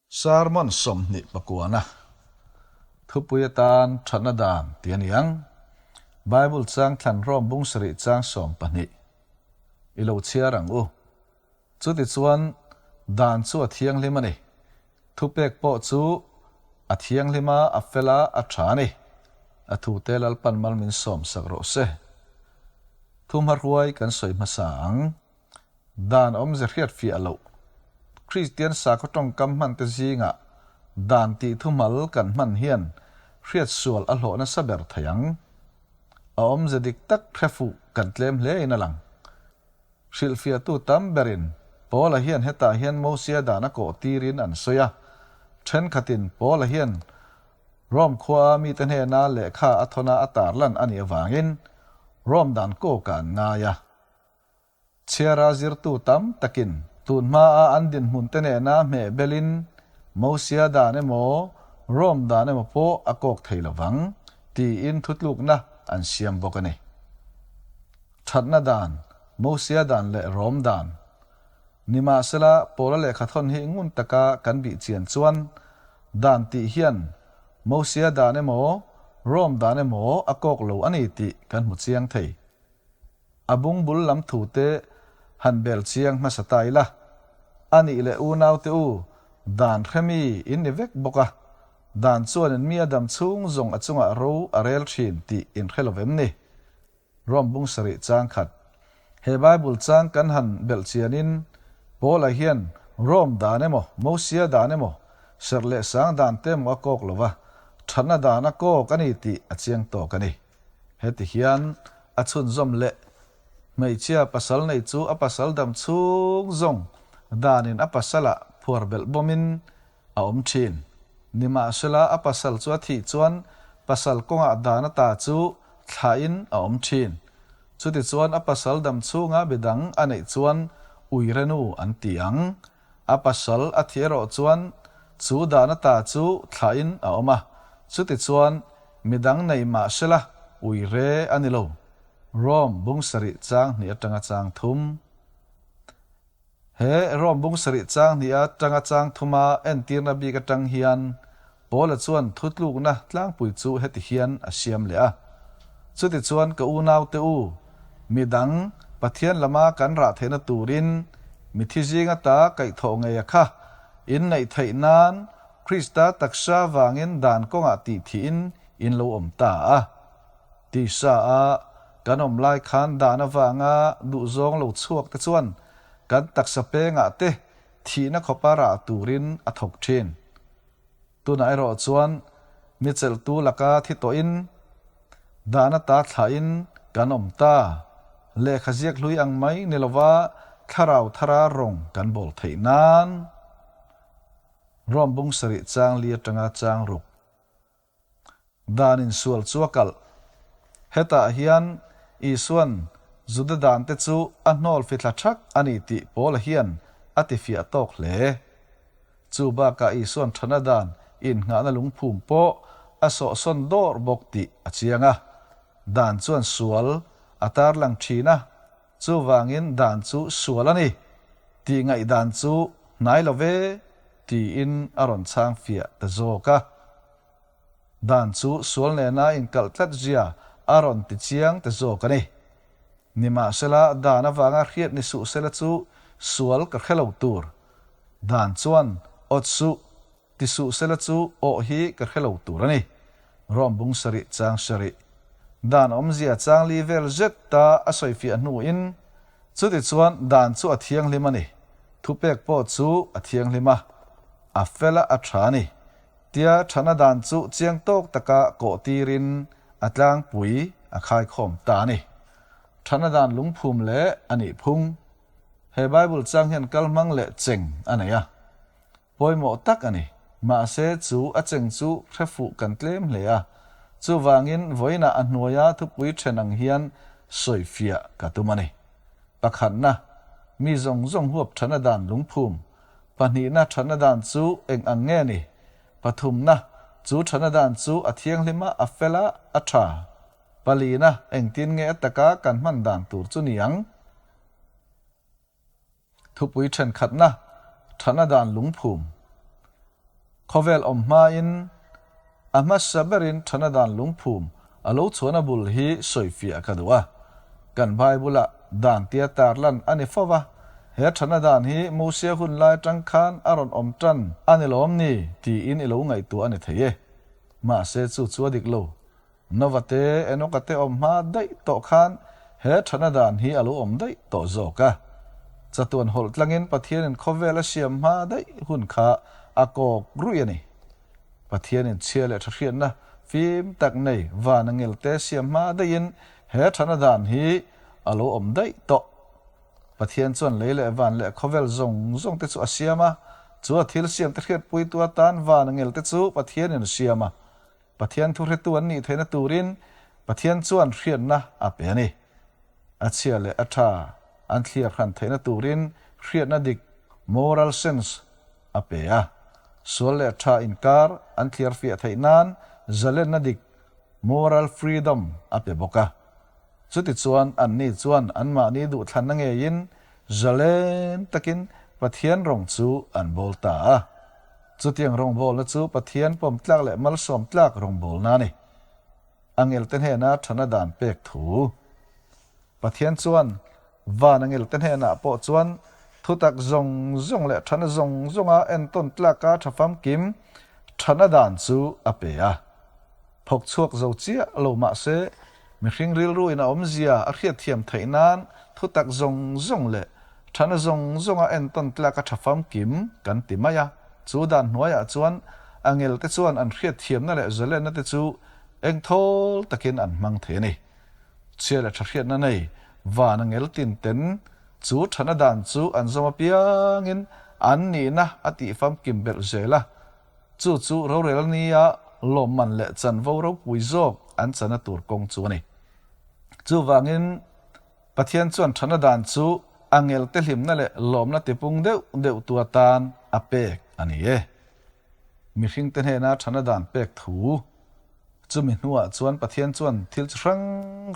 Sermon 29-a thupui atan thatna dan tih a ni ang. Bible chang thlan rawm bung sarih chang 12 i lo chhiar ang u. Chutichuan dan chu a thianghlim a ni. Thupek pawh chu a thianghlim a, a fel a, a tha a ni. A thute Lalpan mal min sawm sak rawh se. Thumhahruai kan sawi hmasa ang. Dan awmze hriat fiah loh. Kristian sakhaw tawngkam hmante zingah dan tih thumal kan hman hian hriat sual a hlawh nasa ber thei ang. A awmze dik tak hre fuh kan tlem hle in a lang. Hrilhfiahtu tam berin Paula hian hetah hian Mosia dan a kawh tirin an sawi a. Thenkhatin Paula hian Rome khua mite hnena lehkha a thawna a tarlan a nih avangin Rome dan kawkah an ngai a. Chhiara zirtu tam takin tun hmaa an dinhmunte nena hmeh belin Mosia dan emaw, Rome dan emaw pawh a kawk thei lo vang, tiin thutlukna an siam bawk a ni. Thatna dan, Mosia dan leh Rome dan. Nimahsela, Paula lehkhathawn hi ngun taka kan bih chian chuan dan tih hian Mosia dan emaw, Rome dan emaw a kawk lo a ni tih kan hmu chiang thei. A bungbul lam thute han bel chiang hmasa ta ila. A nih leh unaute u, dan hremi in ni vek bawk a, dan chuanin mi a dam chhung zawng a chungah ro a rel thin tih in hre lo vem ni? Rom bung sarih chang khat. He Bible chang kan han belh chianin Paula hian Rom dan emaw, Mosia dan emaw, serh leh sang dan te emaw a kawk lo va, thatna dan a kawk a ni tih a chiang tawk a ni. Heti hian a chhunzawm leh hmeichhia pasal nei chu a pasal dam chhung zawng danin a pasalah phuar belh bawmin a awm thin. Nimahsela a pasal chu a thih chuan pasal kawngah dan ata chu thlahin a awm thin. Chutichuan a pasal dam chhunga midang a neih chuan uirenu an ti ang. A pasal a thih erawh chuan chu dan ata chu thlahin a awm a, chutichuan midang nei mah sela ui re a ni lo. Rome bung sarih chang hnih atanga chang thum. He Rome bung sarih chang hnih atanga chang thuma entirna bik atang hian Paula chuan thutlukna tlangpui chu heti hian a siam leh a, Chutichuan ka unaute u, midang Pathian lama kan rah theihna turin mithi zinga ta kaihthawh ngei a kha inneih theih nan Krista taksa vangin dan kawngah tih thihin in lo awm ta a. Tisa a kan awm lai khan dan avanga duhzawng lo chhuak te chuan kan taksa pengah te thihna khawpa rah turin a thawk thin. Tunah erawh chuan mi chelhtu laka thi tawhin dan ata thlahin kan awm ta. Lehkha ziak hlui ang mai ni lova thlarau thara rawng kan bawl theih nan Rom bung sarih chang li atanga chang ruk Dan insual chu a kalh. Hetah hian Isua'n Juda dante chu a hnawl fithla thak a ni tih Paula hian a tifiah tawk hle. Chu bakah Isua'n thana dan innghahna lungphum pawh a sawhsawn dawr bawk tih a chiang a. Dan chuan sual a tarlang thin a, chuvangin dan chu sual a ni tih ngaihdan chu hnai lo ve tiin a rawn chhang fiah ta zawk a. Dan chu sual nena inkalh tlat zia a rawn ti chiang ta zawk a ni. Nimahsela, dan avanga hriat ni suh sela chu sual ka hre lo tur. Dan chuan awt suh, ti suh sela chu awh hi ka hre lo tur a ni. Rom bung sarih chang sarih. Dan awmzia chang li vel zet ta a sawifiah hnuin, chutichuan dan chu a thianghlim a ni, thupek pawh chu a thianghlim a, a fel a a tha a ni. Tia thana dan chu chiang tawk taka kawh tirin a tlangpui a khaikhawm ta a ni. Thana dan lungphum leh a nih phung. He Bible chang hian kal hmang leh cheng a nei a. Pawimawh tak a ni. Mahse chu a cheng chu hre fuh kan tlem hle a. Chuvangin vawiinah a hnuaia thupui then ang hian sawifiah ka tum a ni. Pakhatna, mi zawng zawng huap thana dan lungphum Pahnihna thatna dan chu eng ang nge ni? Pathumna, chu thatna dan chu a thianghlim a, a fel a, a tha. Palina, engtin nge a taka kan hman dan tur chu ni ang? Thupui thenkhatna, thatna dan lungphum. Khawvel awm hmain a hmasa berin thana dan lungphum a lo chhuahna bul hi sawifiah ka duh a. Kan Bible-ah dan tia tarlan a ni fo va, he thana dan hi Mosia hun lai atang khan a rawn awm tan a ni lawm ni tiin i lo ngaihtuah a ni thei e. Mahse chu chu a dik lo. Nova te, Enoka te awm hma daih tawh khan he thana dan hi a lo awm daih tawh zawk a. Chatuan hawlh tlangin Pathianin khawvel a siam hma daih hun kha a kawk ruih a ni. Pathianin chhia leh tha hriatna fim tak nei van a ngelte siam hma daihin he thana dan hi a lo awm daih tawh. Pathian chuan lei leh van leh khawvel zawng zawng te chu a siam a, chu a thil siam te hriatpuitu atan van a ngelte chu Pathianin a siam a. Pathian thuhretu an nih theihna turin Pathian chuan hriatna a pe a ni. A chhia leh a tha an thliar hran theihna turin hriatna dik, moral sense, a pe a. Sual leh tha inkar an thliar fiah theih nan zalenna dik, moral freedom, a pe bawk a. Chutichuan anni chuan anmahni duhthlanna ngeiin zalen takin Pathian rawng chu an bawl ta a. Chutiang rawngbawlna chu Pathian pawm tlak leh malsawm tlak rawngbawlna a ni. Angelte hnena thana dan pek thu. Pathian chuan van angelte hnenah pawh chuan thutak zawng zawng leh thana zawng zawnga entawn tlaka tha famkim thana dan chu a pe a. Thawk chhuak zo chiah lo mah se, mihring rilruin a awmzia a hriatthiam theih nan thutak zawng zawng leh thana zawng zawnga entawn tlaka tha famkim kan ti mai a. Chu dan hnuaiah chuan angelte chuan an hriatthiamna leh zalenna te chu engthawl takin an hmang thei a ni. Chhia leh tha hriatna nei van angel tin ten chu thana dan chu an zawm apiangin an nihna a tih famkim belh zel a. Chu chu rorel nia lawmman leh chanvo ropui zawk an chana tur kawng chu a ni. Chuvangin Pathian chuan thana dan chu a ngelte hlimna leh lawmna tipung deuh deuh tu atan a pek a ni e. Mihringte hnena thana dan pek thu. Chumi hnuah chuan Pathian chuan thil chi hrang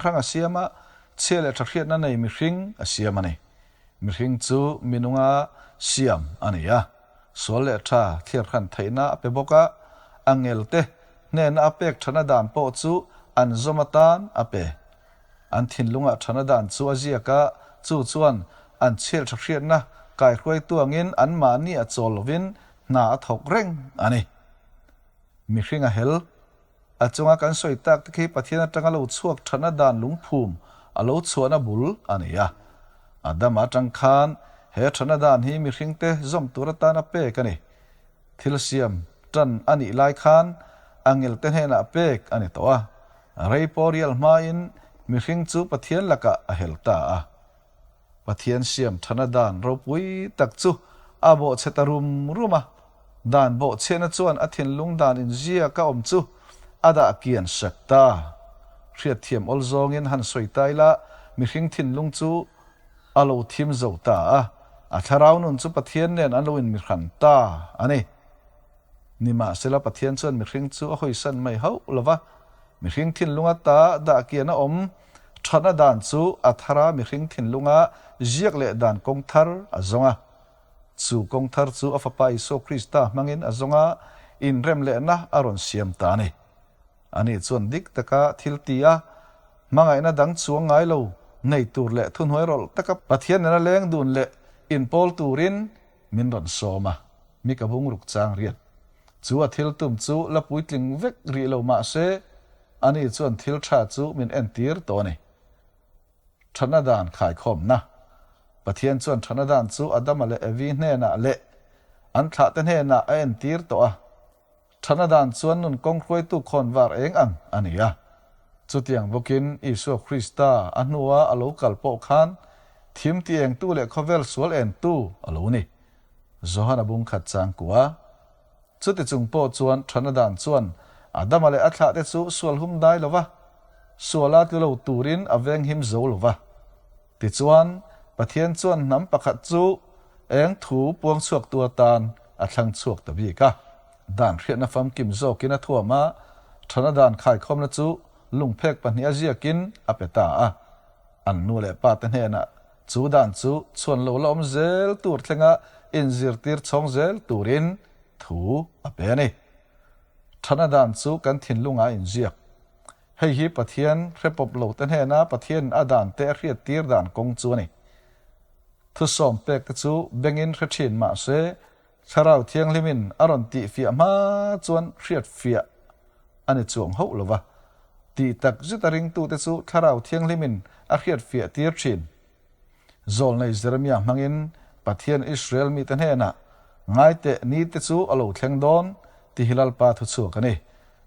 hrang a siam a, chhia leh tha hriatna nei mihring a siam a ni. Mihring chu minunga siam a ni a, sual leh tha thliar hran theihna a pe bawk a, a ngelte hnena a pek thana dan pawh chu an zawm atan a pe. An thinlungah thana dan chu a ziak a, chu chuan an chhiat tha hriatna kaihruaitu angin anmahni a chawl lovin hna a thawk reng a ni. Mihring a hel. A chunga kan sawi tak te khi Pathian atanga lo chhuak thana dan lungphum a lo chhuahna bul a ni a. Adama atang khan he thana dan hi mihringte zawm tur atana pek a ni. Thil siam tan a nih lai khan a ngelte hnenah pek a ni tawh a. Rei pawh rial hmain mihring chu Pathian lakah a hel ta a. Pathian siam thana dan ropui tak chu a bawhchhe ta rum rum a, dan bawhchhiahna chuan a thinlung dan inziak a awm chu a dah kian sak ta. Hriatthiam awl zawngin han sawi ta ila, mihring thinlung chu a lo thim zo ta a, a thlarau nun chu Pathian nen an lo inmihran ta a ni. Nimahsela Pathian chuan mihring chu a hawisan mai hauh lo va, mihring thinlung ata dah kian a awm thatna dan chu a thar a, mihring thinlunga ziak leh dan kawng thar a zawng a. Chu kawng thar chu a Fapa Isua Krista hmangin a zawng a, inrem lehna a rawn siam ta a ni. Ani chuan dik taka thil ti a, hmangaihna dang chuang ngai lo nei tur leh thuhnuai rawlh taka Pathian nena leng dun leh inpawl turin min rawn sawm a, mi ka bung ruk chang riat. Chu a thil tum chu la puitling vek rih lo mah se, ani chuan thil tha chu min entir tawh a ni. Thana dan khaikhawmna. Pathian chuan thana dan chu Adama leh Evi hnenah leh an thlahte hnenah a entir tawh a. Thana dan chuan nun kawng hruaitu khawnvar eng ang a ni a. Chutiang bawkin Isua Krista a hnua a lo kal pawh khan thim ti engtu leh khawvel sual entu a lo ni. Johana bung khat chang kua. Chuti chung pawh chuan Thana dan chuan Adama leh a thlahte chu sual hum dai lo va, suala tlu lo turin a venghim zo lo va. Tichuan, Pathian chuan hnam pakhat chu eng thu puang chhuaktu atan a thlang chhuak ta bik a. Dan hriatna famkim zawkin a thuam a, thana dan khaikhawmna chu lungphek pahniha ziakin a pe ta a. An nu leh pate hnenah chu dan chu chhuan lo la awm zel tur thlenga inzirtir chhawng zel turin. thu a pe a ni. Thatna dan chu kan thinlungah a inziak. Hei hi Pathian hre pawp lote hnena Pathianin a dante a hriattir dan kawng chu a ni. Thusawm pekte chu bengin hre thin mah se, Thlarau Thianghlimin a rawn tihfiah hma chuan hriatfiah a ni chuang hauh lo va. Tih tak zeta ringtute chu Thlarau Thianghlimin a hriatfiah tir thin. Zawlnei Jeremia hmangin Pathian Israel mite hnenah, Ngaiteh nite chu a lo thleng dawn, ti hi Lalpa thuchhuak a ni.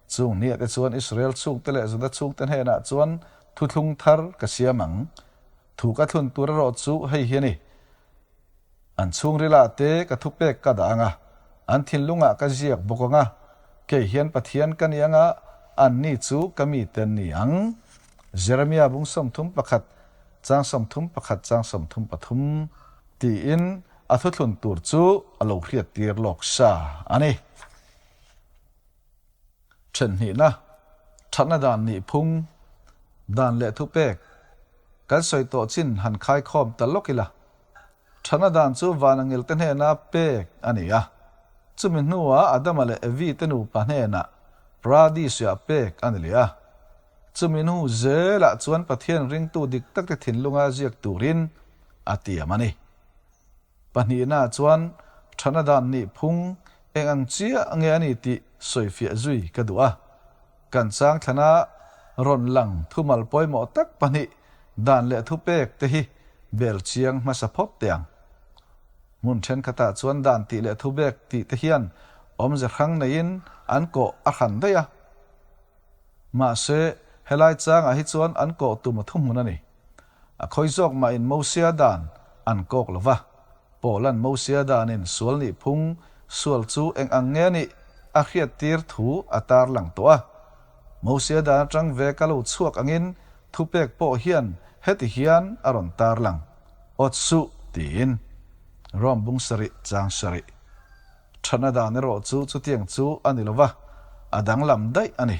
Chung niahte chuan Israel chhungte leh Juda chhungte hnenah chuan thuthlung thar ka siam ang. Thu ka thlun tur erawh chu hei hi a ni. An chhungrilah te ka thupek ka dah ang a, an thinlungah ka ziak bawk ang a, kei hian Pathian ka ni ang a, anni chu ka mite an ni ang. Jeremia bung 31, chang 31 chang 33 tiin a thuthlun tur chu a lo hriattir lawk sa a ni. Thenhnihna, thatna dan nih phung, dan leh thupek, kan sawi tawh chin han khaikhawm ta lawk ila. Thatna dan chu van angelte hnena pek a ni a, chumi hnuah Adama leh Evi te nupa hnenah Paradis-ah pek a ni leh a. Chumi hnu zelah chuan Pathian ringtu dik takte thinlunga ziak turin a tiam a ni. Pahnihna chuan thana dan nih phung eng ang chiah nge a ni tih sawifiah zui ka duh a. Kan chang thlana rawn lang thumal pawimawh tak pahnih dan leh thupek te hi bel chiang hmasa phawt teh ang. Hmun thenkhatah chuan dan tih leh thubek tih te hian awmze hrang neiin an kawh a hran daih a. Mahse, helai changah hi chuan an kawh tum a thuhmun a ni. A khawi zawk mahin Mosia dan an kawk lo va, Paula'n Mosia danin sual nih phung sual chu eng ang nge nih a hriattir thu a tarlang tawh a. Mosia dan atang ve ka lo chhuak angin thupek pawh hian heti hian a rawn tarlang, Awt suh, tiin. Rom bung sarih chang sarih. Thatna dan erawh chu chutiang chu a ni lo va, a danglam daih a ni.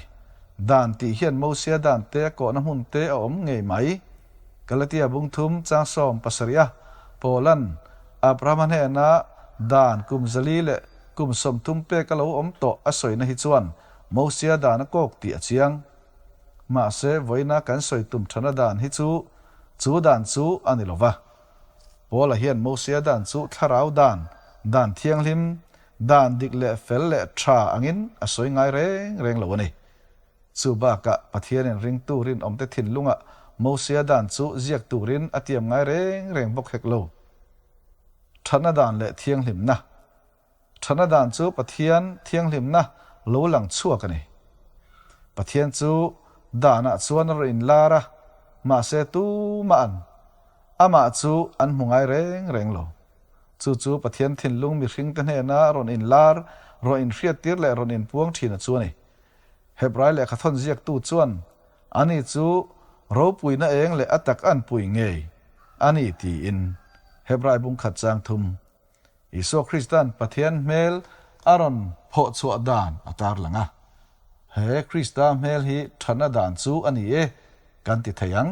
Dan tih hian Mosia dan te a kawhna hmun te a awm ngei mai. Galatia bung thum chang 70 a Paula'n Abrahama hnena dan kum 400 leh kum 30 pek a lo awm tawh a sawina hi chuan Mosia dan a kawk tih a chiang. Mahse, vawiina kan sawi tum thatna dan hi chu chu dan chu a ni lo va. Paula hian Mosia dan chu thlarau dan, dan thianghlim, dan dik leh fel leh tha angin a sawi ngai reng reng lo a ni. Chu bakah Pathianin ringtu rinawmte thinlungah Mosia dan chu ziak turin a tiam ngai reng reng bawk hek lo. Thatna dan leh thianghlimna. Thatna dan chu Pathian thianghlimna lo lang chhuak a ni. Pathian chu danah chuan a rawn inlar a, mahse tumah an Amah chu an hmu ngai reng reng lo. Chu chu Pathian thinlung mihringte hnena rawn inlar, rawn inhriattir leh rawn inpuang thin a chu a ni. Hebrai lehkhathawn ziaktu chuan ani chu ropuina eng leh a tak an pui ngei a ni tiin Hebrai bung khat chang thum Isua Krista'n Pathian hmel a rawn phawh chhuah dan a tarlang a. He Krista hmel hi thatna dan chu a ni e kan ti thei ang.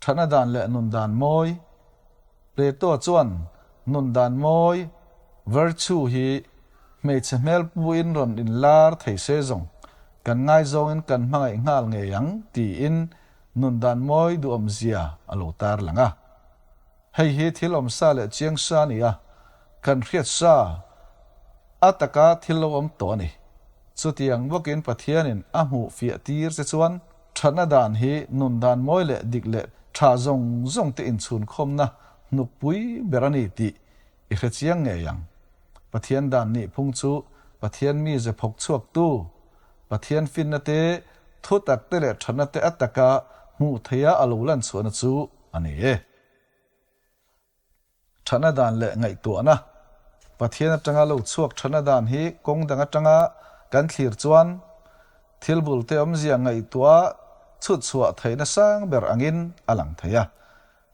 Thatna dan leh nun dan mawi. Plato chuan nun dan mawi, virtue, hi hmeichhe hmel puin rawn inlar thei se zawng kan ngaizawngin kan hmangaih nghal ngei ang tiin nun dan mawi duhawmzia a lo tarlang a. Hei hi thil awm sa leh chiang sa a ni a, kan hriat sa a taka thil lo awm tawh a ni. Chutiang bawkin Pathianin a hmuh fiah tir che chuan thatna dan hi nun dan mawi leh dik leh tha zawng zawng te inchhunkhawmna hnukpui ber a ni tih i hre chiang ngei ang. Pathian dan nih phung chu Pathian mize phawk chhuaktu, Pathian finna te, thutak te leh thatna te a taka hmuh theiha a lo lan chhuahna chu a ni e. Thatna dan leh ngaihtuahna, Pathian atanga lo chhuak thatna dan hi kawng dang atanga kan thlir chuan thil bulte awmzia ngaihtuah chhut chhuah theihna sang ber angin a lang thei a,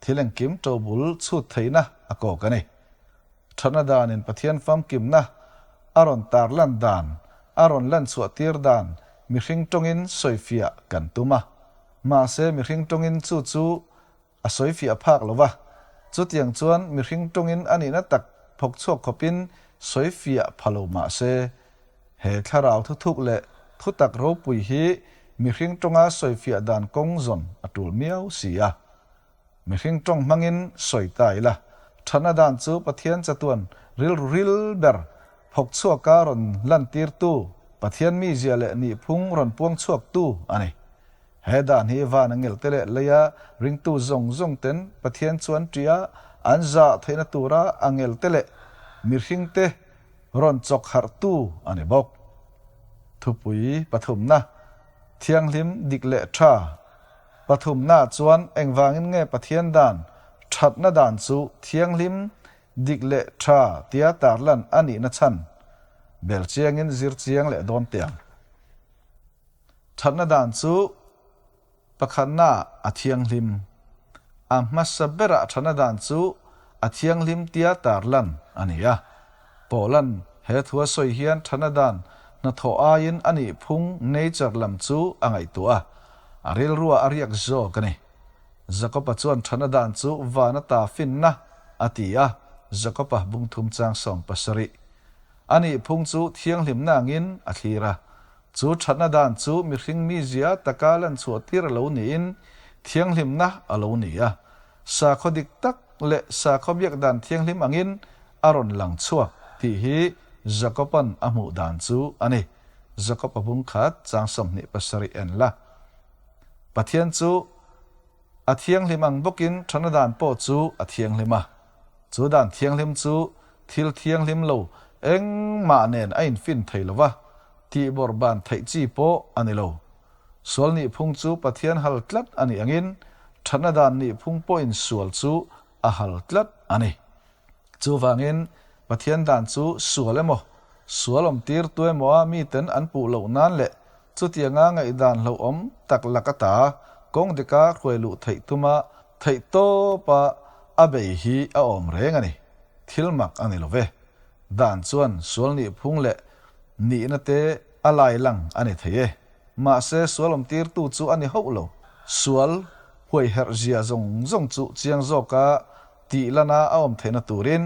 thil engkim tobul chhut theihna a kawk a ni. Thatna danin Pathian famkimna a rawn tarlan dan, a rawn lan chhuah tir dan mihring tawngin sawifiah kan tum a. Mahse, mihring tawngin chu chu a sawifiah phak lo va, chutiang chuan mihring tawngin a nihna tak phawk chhuak khawpin sawi fiah pha lo mah se, he thlarau thuthuk leh thutak ropui hi mihring tawnga sawi fiah dan kawng zawn a tul miau si a. Mihring tawng hmangin sawi ta ila, thatna dan chu Pathian chatuan rilru ril ber phawk chhuaka rawn lantirtu, Pathian mizia leh nihphung rawn puang chhuaktu a ni. He dan hi van a ngelte leh leia ringtu zawng zawng ten Pathian chuan ṭia an zah theihna tura a ngelte leh mihringte rawn chawk harhtu a ni bawk. Thupui pathumna, Thianghlim dik leh ṭha pathumna chuan engvangin nge Pathian dan ṭhatna dan chu thianghlim dik leh ṭha tia tarlan a nihna chhan belchiangin zir chiang leh dawn teh ang. Thatna dan chu pakhatna a thianghlim. A hmasa berah thatna dan chu a thianghlim tia tarlan a ni a. Paula'n he thu a sawi hian thatna dan hnathawh aiin a nih phung nature lam chu a ngaihtuah a, a rilruah a riak zawk a ni. Jakob-a chuan thatna dan chu van ata finna a ti a, Jakob-a bungthum chang 70. A nih phung chu thianghlimna angin a thlir a. Chu thatna dan chu mihring mizia taka lanchhuah tir a lo niin thianghlimna a lo ni a. Sakhaw dik tak leh sakhaw biak dan thianghlim angin a rawn lang chhuak tih hi Jakob-a'n a hmuh dan chu a ni. Jakob-a bung khat chang 27 en la. Pathian chu A thianghlim ang bawkin thatna dan pawh chu a thianghlim a. Chu dan thianghlim chu thil thianghlim lo engmah nen a infin thei lo va, tihbawrh ban theih chi pawh a ni lo. Sual nihphung chu Pathian hal tlat a nih angin thatna dan nihphung pawhin sual chu a hal tlat a ni. Chuvangin, Pathian dan chu sual emaw, sual awmtir tu emaw a miten an puh loh nan leh chutianga ngaihdan hlauhawm tak lak ata kawng dika hruai luh theih tuma theih tawpa a bei hi a awm reng a ni. Thil mak a ni lo ve. Dan chuan sual nihphung leh nihna te a lai lang a ni thei e. Mahse sual awmtirtu chu a ni hauh lo. Sual huaiherh zia zawng zawng chu chiang zawka Tih lana a awm theihna turin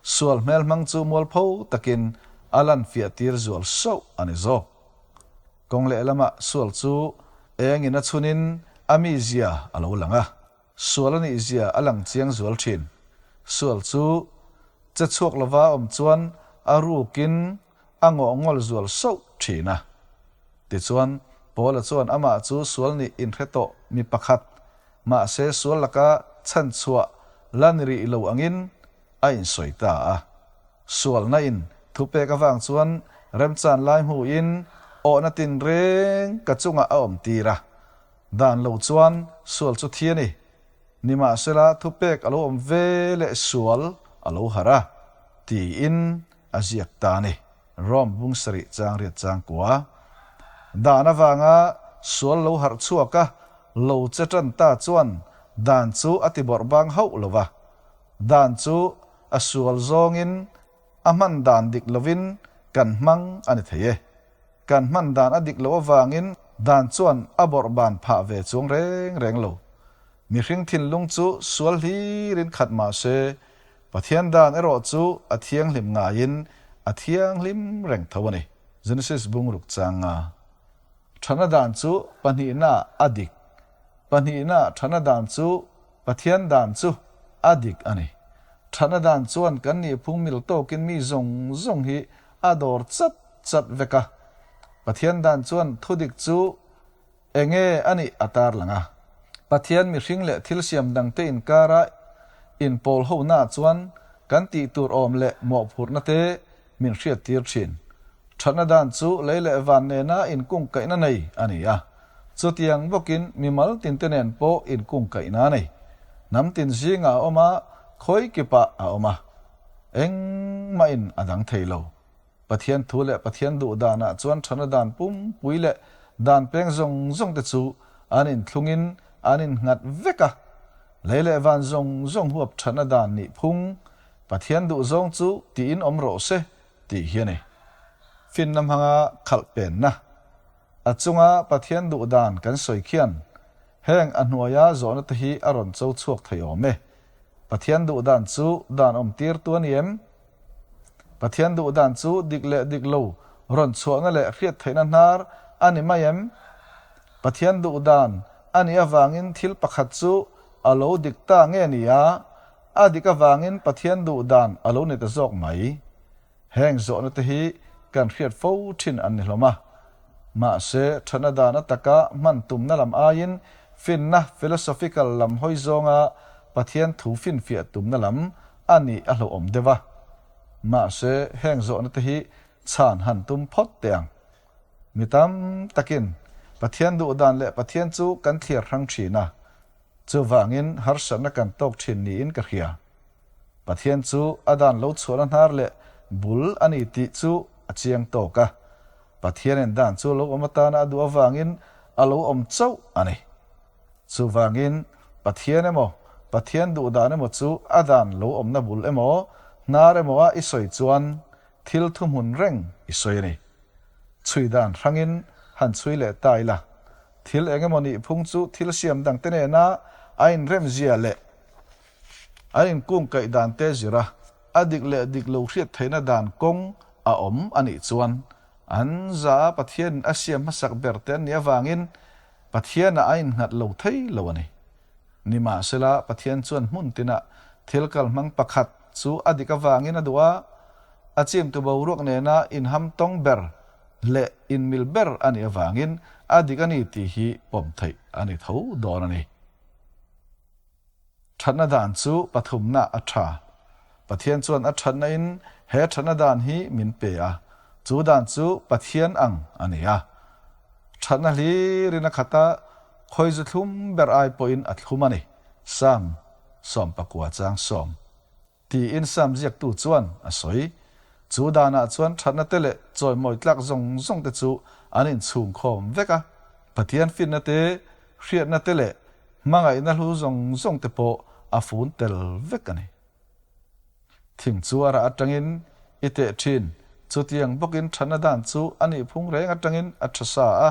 sual hmelhmang chu mualpho takin a lan fiah tir zual sauh a ni zawk. Kawng lehlamah sual chu engin a chhunin a mizia a lo lang a, sual a nihzia a lang chiang zual thin. Sual chu che chhuak lova awm chuan a rukin a ngawhngawl zual sauh thin a. Tichuan, Paula chuan amah chu sual nih inhre tawh mi pakhat, mahse sual laka chhanchhuah la ni rih lo angin a insawi ta a. Sualna in thupek avang chuan remchan lai hmuin awhna tinreng ka chungah a awm tir a. Dan lo chuan sual chu thi a ni. Nimahsela thupek a lo awm ve leh sual a lo harh a, tiin a ziak ta a ni. Rome bung sarih chang riat chang kua. Dan avanga sual lo harh chhuak a, lo che tan ta chuan dan chu a ti bawrh bang hauh lo va. Dan chu a sual zawngin a hman dan dik lovin kan hmang a ni thei e. Kan hman dan a dik loh avangin dan chuan a bawrh ban phah ve chuang reng reng lo. Mihring thinlung chu sual hlirin khat mah se, Pathian dan erawh chu a thianghlim ngaiin a thianghlim reng tho a ni. Genesis bungruk changa thana dan chu pahnihna a dik. Pahnihna thana dan chu Pathian dan chu a dik a ni. Thana dan chuan kan nihphung mil tawkin mi zawng zawng hi a dawr chat chat vek a. Pathian dan chuan thudik chu Enge a nih a tarlang a. Pathian mihring leh thil siam dangte inkara inpawl hona chuan kan tih tur awm leh mawhphurhna te min hriattir thin. Thatna dan chu lei leh van nena inkungkaihna nei a ni a. Chutiang bawkin mimal tinte nen pawh inkungkaihna a nei. Hnam tin zingah a awm a, khawi kipah a awm a. Engmahin a dang thei lo. Pathian thu leh Pathian duh danah chuan thana dan pumpui leh dan peng zawng zawng te chu an inthlungin an innghat vek a. Lei leh van zawng zawng huap thana dan nih phung Pathian duh zawng chu tiin awm rawh se tih hi a ni. Finna hmanga khalh penna a chunga Pathian duh dan kan sawi khian heng a hnuaia zawhna te hi a rawn cho chhuak thei awm e. Pathian duh dan chu dan awm tirtu a ni em? Pathian duh dan chu dik leh dik lo rawn chhuahna leh hriat theihna hnar a ni mai em? Pathian duh dan a nih avangin thil pakhat chu a lo dik ta nge ni a, a dik avangin Pathian duh dan a lo ni ta zawk mai. Heng zawhna te hi kan hriat fo thin an ni hlawm a. Mahse, thatna dan ataka hman tumna lam aiin finna philosophical lam hawi zawnga Pathian thu finfiah tumna lam a nih a hlauhawm deuh a. Mahse, heng zawhna te hi chhan han tum phawt teh ang. Mi tam takin Pathian duh dan leh Pathian chu kan thliar hrang thin a, chuvangin harsatna kan tawk thin niin ka hria. Pathian chu a dan lo chhuahna hnar leh bul a ni tih chu a chiang tawk a. Pathianin dan chu lo awm atana a duh avangin a lo awm chauh a ni. Chuvangin, Pathian emaw, Pathian duh dan emaw chu a dan lo awmna bul emaw, hnar emaw a i sawi chuan thil thuhmun reng i sawi a ni. Chhui dan hrangin han chhui leh ta ila, thil eng emaw nih phung chu thil siam dangte nena a inremzia leh An inkungkaih dan te zir a, a dik leh dik lo hriat theihna dan kawng a awm a nih chuan an za a Pathianin a siam hmasak ber te an nih avangin Pathianah a innghat lo thei lo a ni. Nimahsela, Pathian chuan hmun tinah thil kalhmang pakhat chu a dik avangin a duh a, a chimtu boruak nena inham tawng ber leh inmil ber a nih avangin a dik a ni tih hi pawm theih a ni tho dawn a ni. Thatna dan chu pathumna a tha. Pathian chuan a thatna in he thatna dan hi min pe a, chu dan chu Pathian ang a ni a. Thatna hlirin a khat a, khawizu thlum ber ai pawhin a thlum a ni, Psalm 19 chang sawm. Tiin Sam ziaktu chuan a sawi. Chu danah chuan thatna te leh chawimawi tlak zawng zawng te chu an inchhungkhawm vek a. Pathian finna te, hriatna te leh hmangaihna hlu zawng zawng te pawh a fun tel vek a ni. Thing chu a rah atangin i teh thin, chutiang bawkin thatna dan chu a nihphung reng atangin a tha sa a,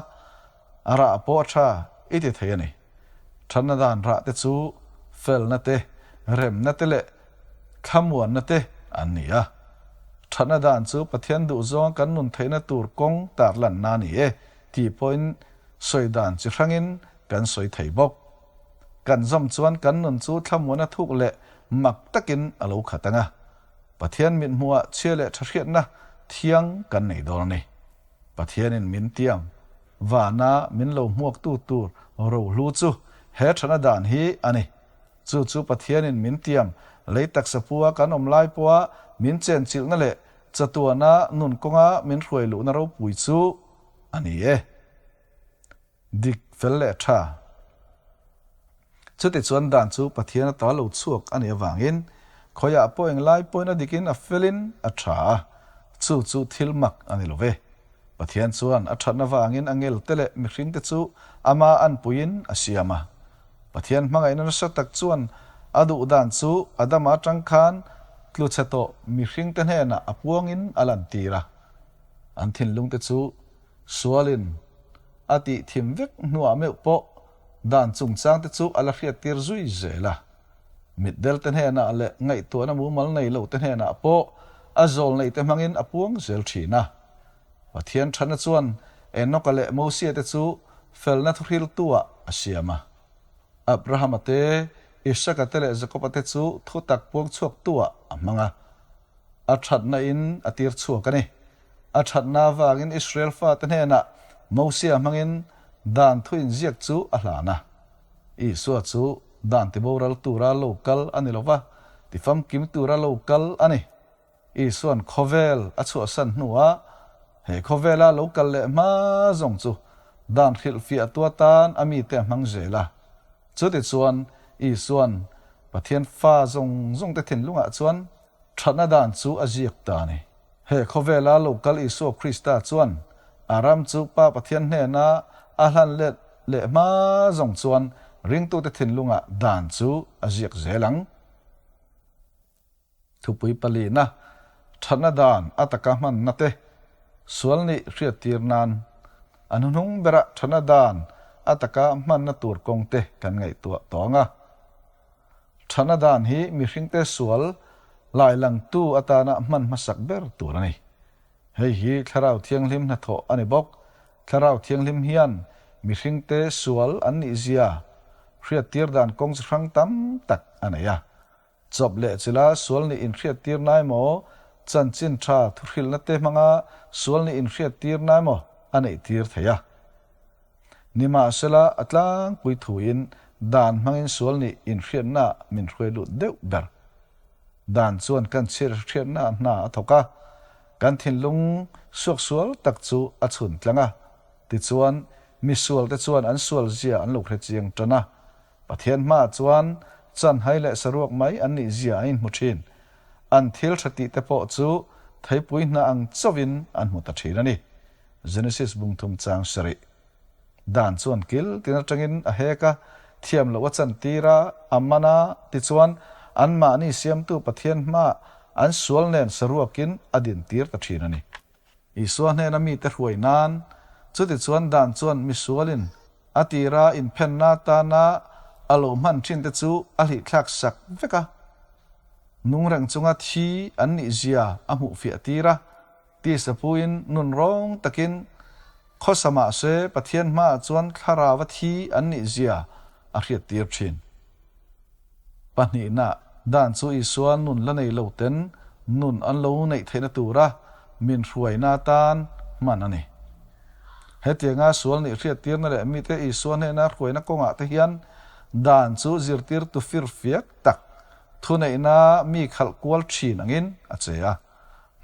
A rah pawh a tha i ti thei a ni. Thatna dan rah te chu felna te, remna te leh thlamuanna te an ni a. Thatna dan chu Pathian duhzawnga kan nun theihna tur kawng tarlanna a ni e tih pawhin sawi dan chi hrangin kan sawi thei bawk. Kan zawm chuan kan nun chu thlamuanna thuk leh mak takin a lo khat ang a. Pathian mithmuhah chhia leh tha hriatna thiang kan nei dawn a ni. Pathianin min tiam vana min lo hmuaktu tur rohlu chu he thana dan hi a ni. Chu chu Pathianin min tiam lei taksa pua kan awm lai pawha min chenchilhna leh chatuana nun kawnga min hruai luhna ropui chu a ni e. Dik fel leh tha. Chutichuan dan chu Pathian ata lo chhuak a nih avangin khawiah pawh englai pawhin a dikin a felin a tha a, chu chu thil mak a ni lo ve. Pathian chuan a thatna vangin a ngelte leh mihringte chu ama anpuiin a siam a. Pathian hmangaihna nasa tak chuan a duh dan chu Adama atang khan tlu chhe tawh mihringte hnenah a puangin a lantir a. An thinlungte chu Sualin a tih thim vek hnuah meuh pawh dan chungchangte chu a la hriattir zui zel a. Mitdelte hnenah leh ngaihtuahna mumal nei lote hnenah pawh a zawl neite hmangin a puang zel thin a. Pathian thana chuan Enoka leh Mosia te chu felna thuhriltu-ah a siam a. Abrahama te, Isaka te leh Jakoba te chu thutak puang chhuaktu-ah a hmang a. A thatna in a tir chhuak a ni. A thatna avangin Israel fate hnenah Mosia hmangin dan thu inziak chu a hlan a. Isua chu dan tiboral tura lo kal a ni lo va, tifamkim tura lo kal a ni. Isua'n khawvel a chhuahsan hnuah he khawvela lo kal leh hma zawng chu dan hrilhfiahtu atan a mite a hmang zel a. Chutichuan Isua'n Pathian fa zawng zawngte thinlungah chuan thatna dan chu a ziak ta a ni. He khawvela lo kal Isua Krista chuan a ram chu Pa Pathian hnena a hlan let leh hma zawng chuan ringtute thinlungah dan chu a ziak zel ang. Thupui palina, thatna dan a taka hmanna te, sual nih hriattir nan a hnuhnung berah thatna dan a taka hmanna tur kawng te kan ngaihtuah tawng a. Thatna dan hi mihringte sual. Lailangtu atana hman hmasak ber tur a ni. Hei hi Thlarau Thianghlim hnathawh a ni bawk. Thlarau Thianghlim hian mihringte sual an nih zia hriattir dan kawng chi hrang tam tak a nei a. Chawp leh chila sual nih inhriattir na emaw, chanchin tha thuhrilhna te hmanga sual nih inhriattir na emaw a neihtir thei a. Nimahsela, a tlangpui thuin dan hmangin sual nih inhriatna min hruai lut deuh ber. Dan chuan kan chhiar hriatna hna a thawk a, kan thinlung suaksual tak chu a chhun tlang a. Tichuan, misualte chuan an sualzia an lo hre chiang tan a. Pathian hmaah chuan chanhai leh saruak mai an nih zia an inhmu thin. An thil tha tih te pawh chu theipui hna ang chauhin an hmu ta thin a ni. Genesis bungthum chang sarih. Dan chuan kil tin atangin a hek a, thiam loh a chantir a, a man a, tichuan anmahni siamtu Pathian hmaah an sual nen saruakin a dintir ta thin a ni. Isua hnena mite hruai nan, chutichuan dan chuan misualin a tira inphenna atana a lo hman thinte chu a hlihthlak sak vek a. Nung reng chunga thi an nih zia a hmuh fiah tir a. Tisa puin nun rawng takin khawsa mah se Pathian hmaah chuan thlarau a thi an nih zia a hriattir thin. Pahnihna, dan chu Isua nun la nei lo ten nun an lo neih theihna tura min hruaina atan hman a ni. Hetianga sual nih hriattirna leh mite Isua hnena hruaina kawngah te hian dan chu zirtirtu firfiak tak thuneihna mi khalh kual thin angin a che a.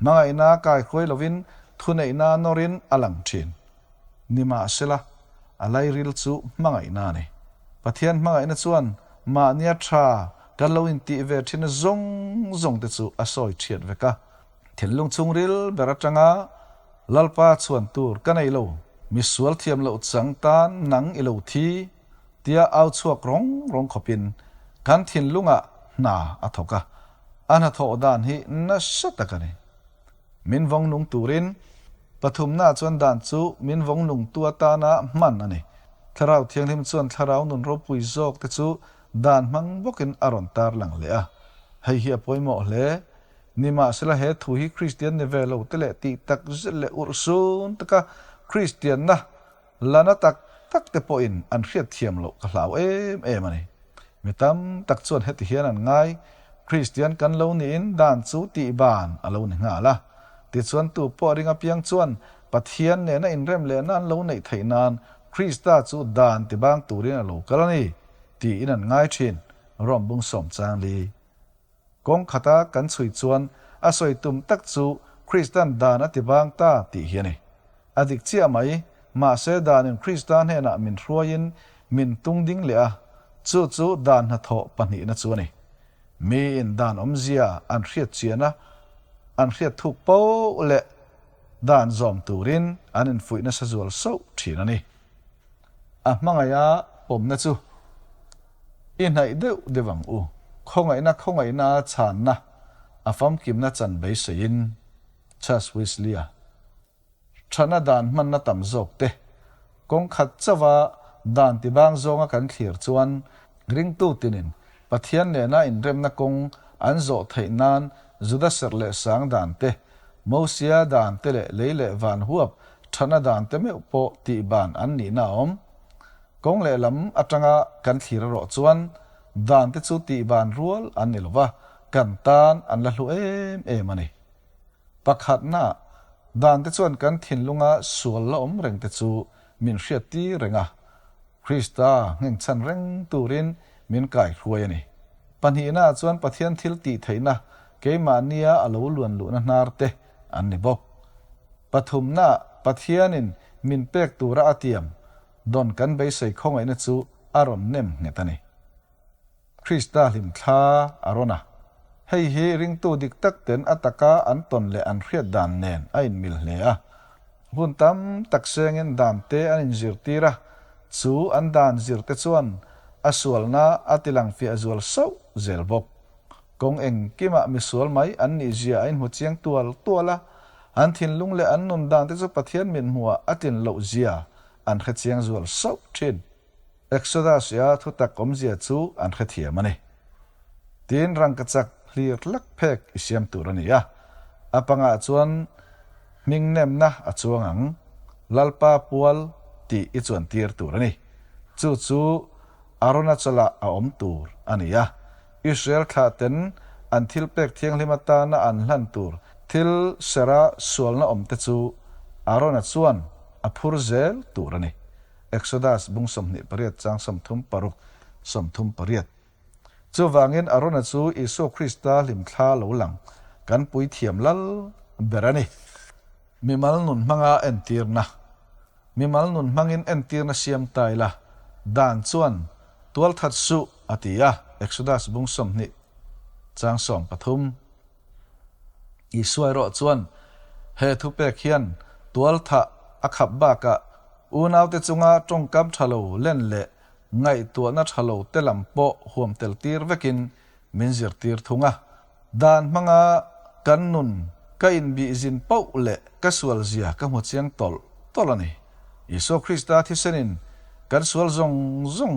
Hmangaihna kaihruai lovin thuneihna nawrin a lang thin. Nimahsela, a lairil chu hmangaihna a ni. Pathian hmangaihna chuan mahnia tha kan lo intih ve thin zawng zawng te chu a sawi thiat vek a. Thinlung chhungril ber atanga Lalpa chhuan tur ka nei lo, misual thiam loh chang tan nang i lo thi tia au chhuak rawng rawng khawpin kan thinlungah hna a thawk a, a hnathawh dan hi nasa tak a ni. Min vawng nung turin pathumna chuan dan chu min vawng nungtu atana hman a ni. Thlarau Thianghlim chuan thlarau nun ropui zawk te chu dan hmang bawkin a rawn tarlang leh a. Hei hi a pawimawh hle. Nimahsela he thu hi Kristian ni ve lo te leh tih tak zet leh urhsun taka Kristianna La na tak tak te pawhin an hriatthiam loh ka hlau em em a ni. Mi tam tak chuan heti hian an ngai, Kristian kan lo niin dan chu tih ban a lo ni nghal a. Tichuan tu pawh ring apiang chuan Pathian nena inrem lehna an lo neih theih nan Krista chu dan ti bang turin a lo kal a ni, tiin an ngai thin, Rom bung sawm chang li. Kawng khata kan chhui chuan a sawi tum tak chu Kristan dan a ti vang ta tih hi a ni. A dik chiah mai, mahse danin Krista hnenah min hruaiin min tung ding leh a, chu chu dan hnathawh pahnihna chu a ni. Miin dan awmzia an hriat chiana an hriat thuk poh leh dan zawm turin an infuih nasa zual sauh thin a ni. A hmangaiha pawmna chu i hnaih deuh deuh ang u. Khawngaihna khawngaihna a chhanna a famkimna chan beiseiin Charles Wesley-a thana dan hmanna tam zawk te kawng khat chauha dan tibang zawnga kan thlir chuan ringtu tinin Pathian nena inremna kawng an zawh theih nan Juda serh leh sang dan te, Mosia dan te leh lei leh van huap thana dan te meuh pawh tih ban an nihna a awm. Kawng lehlam atanga kan thlir erawh chuan dan te chu tih ban rual an ni lova, kan tan an la hlu em em a ni. Pakhatna, dan te chuan kan thinlunga sual la awm reng te chu min hriattir reng a, Krista nghengchhan reng turin min kaihruai a ni. Pahnihna chuan Pathian thil tih theihna keimahnia a lo luan luhna hnar te an ni bawk. Pathumna, Pathianin min pek tura a tiam dawn kan beisei khawngaihna chu a rawn nem nghet a ni. Krista hlimthla a rawn a. Hei hi ringtu dik tak ten a taka an tawn leh an hriat dan nen a inmil hle a. Hun tam tak sengin dan te an inzirtir a, chu an dan zir te chuan a sualna a tilang fiah zual sauh zel bawk. Kawng engkimah misual mai an nih zia a inhmu chiang tual tual a, an thinlung leh an nun dan te chu Pathian mithmuhah a tlin loh zia an hre chiang zual sauh thin. Exodus-ia thutak awmzia chu an hrethiam a ni. Tin, rangkachak hlir hlak phek i siam tur a ni a. A pangah chuan hming nemna a chuang ang, Lalpa pual tih i chuan tir tur a ni. Chu chu Arona chalah a awm tur a ni a. Israel thlahten an thilpek thianghlim atana an hlan tur thil sera sualna awmte chu Arona chuan a phur zel tur a ni. Exodus bung 28 chang 36, 38. Chuvangin Arona chu Isua Krista hlimthla lo lang kan puithiam lal ber a ni. Mimal nun hmanga entirna. Mimal nun hmangin entirna siam ta ila, dan chuan tualthat suh a ti a, Exodus bung 20 chang 13. Isua erawh chuan he thupek hian tualthah a khap bakah unaute chunga tawngkam tha lo len leh ngaihtuahna tha lo te lam pawh huam tel tir vekin min zirtir thung a. Dan hmanga kan nun ka inbihzin poh leh ka sual zia ka hmu chiang tawlh tawlh a ni. Isua Krista thisenin kan sual zawng zawng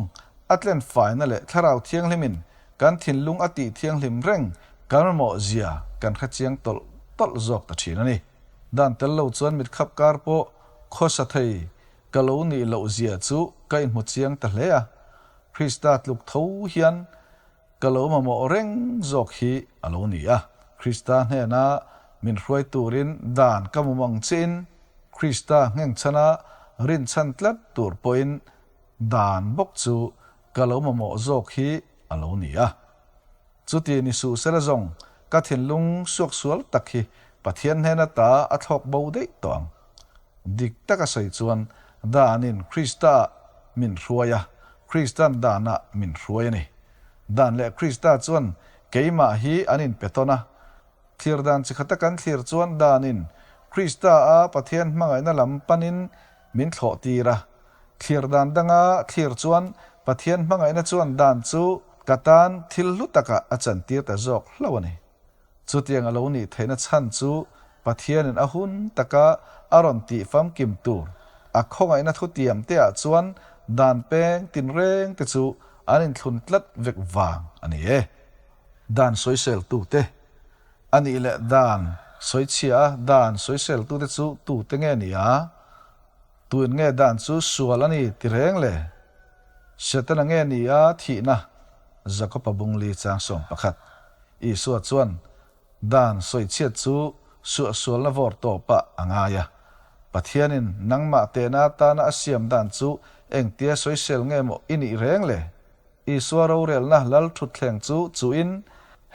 a tlen faina leh Thlarau Thianghlimin Kan thinlung a tih thianghlim reng kan mamawh zia kan hre chiang tawlh tawlh zawk ta thin a ni. Dan tel lo chuan mitkhap kar pawh khawsa thei ka lo nih loh zia chu ka inhmu chiang ta hle a, Krista tluk tho hian ka lo mamawh reng zawk hi a lo ni a. Krista hnena min hruai turin dan ka mum ang chiin Krista nghengchhana rinchhan tlat tur pawhin dan bawk chu Ka lo mamawh zawk hi a lo ni a. Chuti ni suh sela zawng ka thinlung suaksual tak hi Pathian hnen ata a thlawk bo daih tawh ang. Dik taka sawi chuan Danin Krista-ah min hruai a, Kristan Danah min hruai a ni. Dan leh Krista chuan keimah hi an inpe tawn a, Thlir dan chi khata kan thlir chuan danin Krista-a Pathian hmangaihna lam panin min thlawh tir a. Thlir dan danga thlir chuan Pathian hmangaihna chuan dan chu ka tan thil hlu takah a chantir ta zawk hlauh a ni. Chutiang a lo nih theihna chhan chu Pathianin a hun taka a rawn tih famkim tur a khawngaihna thutiam te ah chuan dan peng tinreng te chu an inthlun tlat vek vang a ni e. Dan sawiseltute a nih leh dan sawichhia a dan sawiseltute chu tute nge ni a? Tuin nge dan chu sual a ni ti reng le? Setana nge ni a thihna? Jakob-a bungli chang 11. Isua chuan dan sawichhiat chu suahsualna vawr tawpah a ngai a. Pathianin nangmah tehna atana a siam dan chu engtia sawisel nge maw i nih reng le? Isua rorelna lal thutthleng chu chuin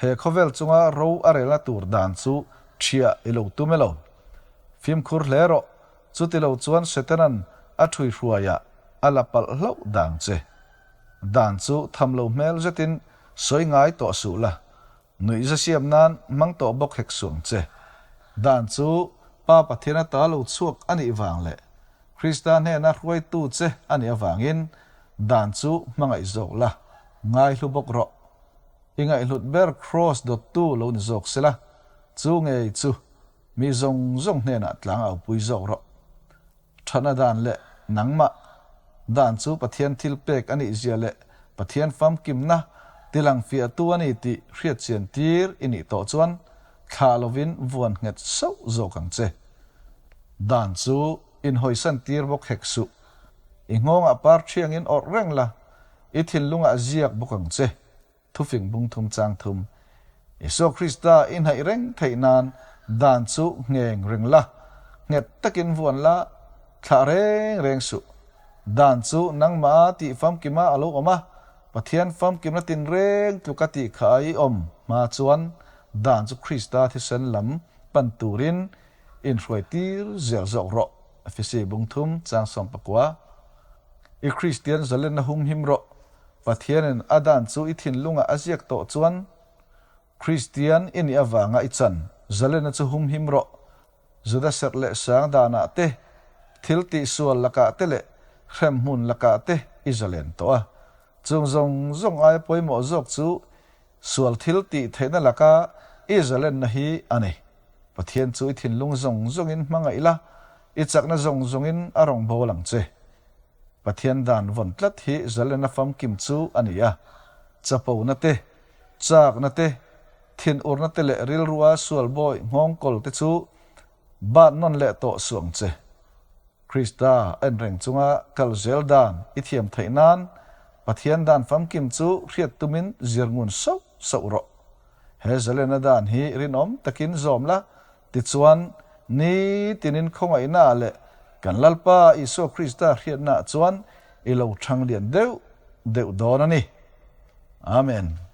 he khawvel chunga ro a relna tur dan chu ṭhiah i lo tum e lo. Fimkhur hle rawh, chuti lo chuan Setanan a ṭhuihruaiah a la palh hlauh dang che. Dan chu tham lo hmel zetin sawi ngai tawh suh la, nuihza siam nan hmang tawh bawk hek suh ang che. Dan chu Pa Pathian ata lo chhuak a nih vang leh Krista hnena hruaitu che a nih avangin dan chu hmangaih zawk la, ngaihlu bawk rawh. I ngaihhlut ber Kraws dawttu lo ni zawk sela, chu ngei chu mi zawng zawng hnenah tlang aupui zawk rawh. Thatna dan leh nangmah dan chu Pathian thil pek a nih zia leh Pathian famkimna tilang fiahtu a ni tih hriatchian tir i nih tawh chuan thlah lovin vuan nghet sauh zawk ang che. Dan chu inhawisan tir bawk hek suh. I nghawngah par thiangin awrh reng la, i thinlungah ziak bawk ang che. Thufing bung thum chang thum. Isua Krista i hnaih reng theih nan dan chu ngheng reng la, nghet takin vuan la, thlah reng reng suh. Dan chu nangmah a tih famkima a lo awm a, Pathian famkimna tinreng tluka tih kha a i awm hma chuan dan chu Krista thisen lam pan turin Inhruai tir zel zawk rawh. Efesi bung thum chang 19. I Kristian zalenna humhim rawh. Pathianin a dan chu i thinlungah a ziak tawh chuan Kristian i nih avanga i chan zalenna chu humhim rawh. Juda serh leh sang danah te, thil tihsual lakah te leh hremhmun lakah te i zalen tawh a. Chung zawng zawng aia pawimawh zawk chu sual thil tih theihna laka i zalenna hi a ni. Pathian chu i thinlung zawng zawngin hmangaih la, i chakna zawng zawngin a rawn bawl ang che. Pathian dan vawn tlat hi zalenna famkim chu a ni a, chapona te, chakna te. thinurna te leh rilrua sual bawi nghawngkawl te chu bat nawn leh tawh suh ang che. Krista en reng chunga kal zel dan i thiam theih nan Pathian dan famkim chu hriat tumin zir ngun sauh sauh rawh. He zalena dan hi rinawm takin zawm la, tichuan nitinin khawngaihnaah leh kan Lalpa Isua Krista hriatnaah chuan i lo thang lian deuh deuh dawn a ni. Amen.